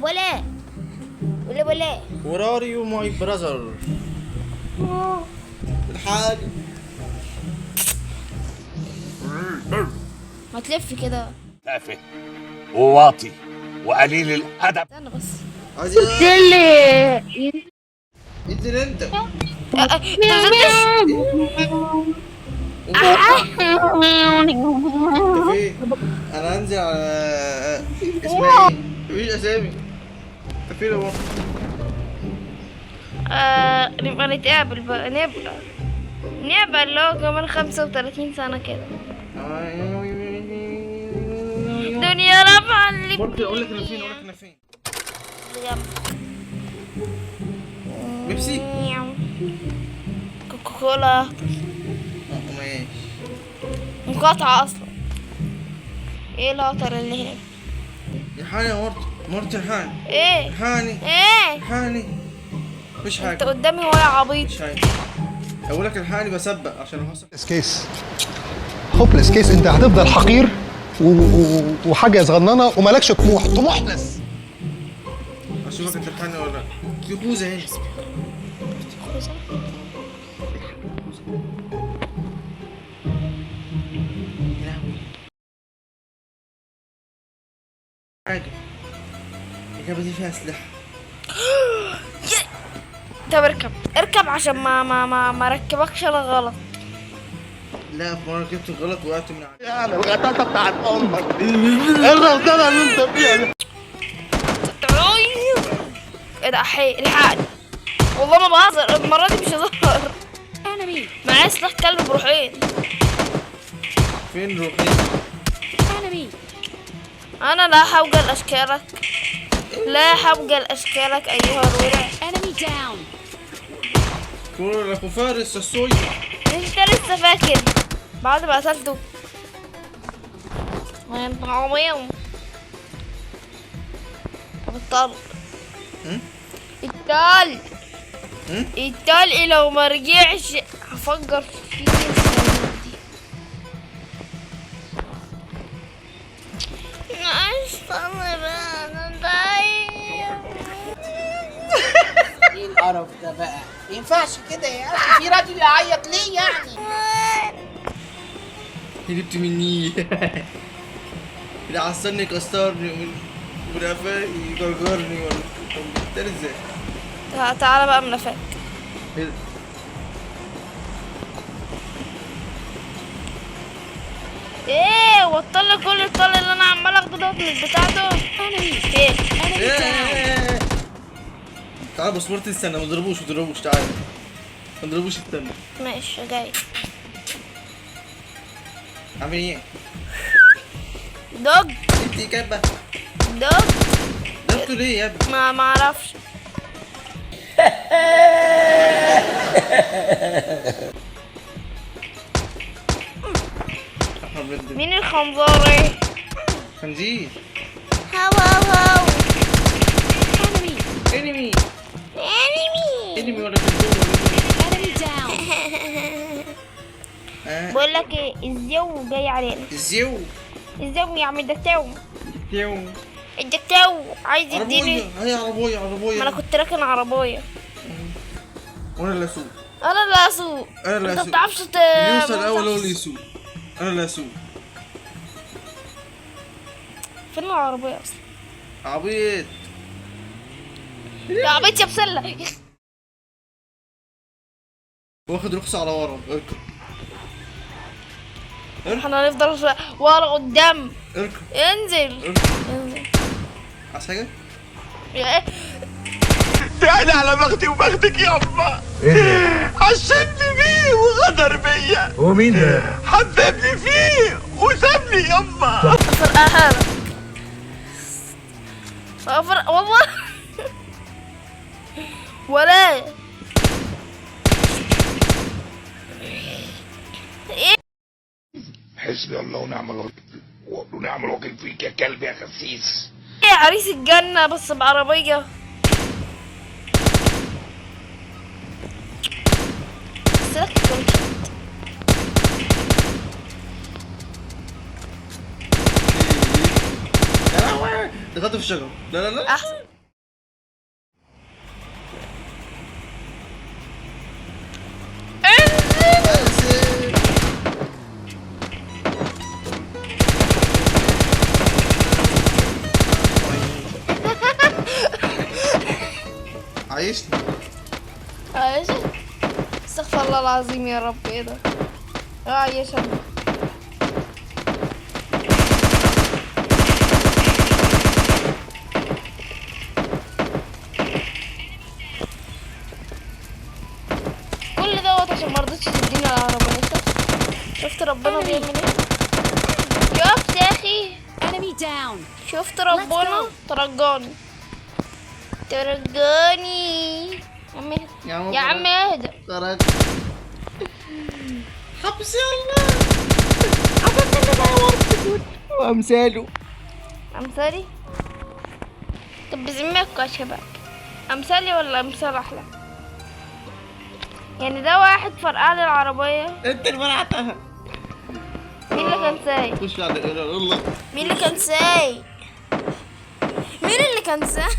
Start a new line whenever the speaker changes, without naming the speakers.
ولا ولا ولا ولا.
Where are you my brother؟ الحاج.
ما تلف كده.
تافه وواطي وقليل الادب.
استنى بس.
عايز إيه؟
اللي
انزل انت.
انت ما نزلتش؟
انت فين؟ انا هنزل على اسمها ايه؟ مفيش اسامي. انت فين يا بابا؟
نبقى نتقابل بقى، نبقى اللي هو كمان 35 سنة كده. دنيا رفع اللي
ممكن اقول لك انا فين؟ اقول لك انا فين؟ بيبسي؟
كوكاكولا.
ماشي.
مقاطعة أصلا. ايه الهطل اللي هنا؟
الحقني يا مرتي، مرتي الحقني.
ايه؟
الحقني.
ايه؟
الحقني. مفيش
انت
حاجة.
قدامي هو يا عبيط.
مش حاجة. اقول لك الحقني بسبق عشان لو حصل
case hopeless case. انت هتفضل حقير وحاجه صغننه ومالكش طموح، طموحلess.
اشوفك انت الحقني ولا لا. في خوذة هنا.
خوذة؟
يا لهوي. حاجة. الجبهة دي فيها أسلحة.
طب اركب اركب عشان ما ركبكش انا غلط.
لا، في مرة ركبت غلط وقعت من على
يعني الغطاسه بتاعت امك دي، ايه الغلطانه اللي انت فيها دي؟
ايه ده؟ احي الحقني، والله ما بهزر المرة دي، مش هزار. معايا سلاح كلب بروحين.
فين روحي؟
انا لا حوجة لاشكالك، لا حوجة لاشكالك ايها الورع.
كل اخو فارس السوي.
انت لسه فاكر بعد ما قتلته؟ انت عظيم. طب الطلق.
هم؟
الطلق.
هم؟
الطلق لو ما رجعش هفجر فيك الصندوق دي. استنى بقى، انا ضايع.
ايه القرف ده بقى؟ ما ينفعش كده يا اخي، في راجل يعيط ليه يعني؟
هربت مني. اللي عصرني كسرني ومن قفاه يجرجرني ولا طب تاني ازاي؟
تعالى بقى من قفاك.
إيه ده؟
ايه وطل كل الطل اللي انا عمال اخده دوت مش بتاعته؟ فين؟
إيه إيه إيه إيه. تعالى بس مرتي، استنى، ما تضربوش ما تضربوش، تعالى ما تضربوش، استنى.
ماشي جاي.
عامل ايه؟
dog.
انت كاتبه
dog.
ضربته ليه يا ابني؟
ما اعرفش.
احمر بجد.
مين الخنزاري؟
خنزير.
هاو هاو هاو.
enemy.
enemy.
enemy ولا خنزير ولا إيه؟
بقول لك ايه، الزو جاي علينا.
الزيو.
الزو يا عم الدكتو.
الزيو.
الدكتو عايز يديني.
عربية هي، عربية عربية.
ما انا كنت راكن عربية.
وانا اللي اسوق.
انا اللي اسوق.
انا اللي
انت ما
اسوق.
بتعرفش
اللي يوصل
ما
الاول هو
بتعرفش.
اللي يسوق. انا اللي اسوق.
فين العربية اصلا؟
عبيط.
يا عبيط يا بسلة.
واخد رخصة على ورا، اركب.
احنا هنفضل ورا قدام.
اركب.
انزل.
اركب.
انزل.
عايز حاجة؟
يا ايه؟
يعني على بختي وبختك يابا، عشمني بيه وغدر بيا.
هو مين ده؟
حببني فيه وسابني يابا.
افرقها لك. افرق والله. ولا ايه؟
حسبي الله ونعم الوكيل، ونعم الوكيل فيك يا كلب يا خسيس.
ايه عريس الجنة بس بعربية. بس لك الكاوتشات.
يا لهوي. دخلت في الشجرة. لا لا لا
احسن. انزل.
عايشني.
عايش. استغفر الله العظيم يا رب. ايه ده؟ عايش انا. كل دوت عشان ما رضيتش تديني العربية. شفت ربنا بيعمل ايه؟ شفت يا اخي؟
Enemy down.
شفت ربنا ترجاني ترجاني. يا عم اهدى.
يا عم
يا عم اهدى.
ترى حبس يلا وامثاله.
امثالي؟ طب بذمتكوا يا شباب، امثالي ولا امثال احلى؟ يعني ده واحد فرقع لي العربية.
انت اللي منعتها.
مين اللي كان سايق؟
خش على يلا.
مين اللي كان سايق؟ مين اللي كان سايق؟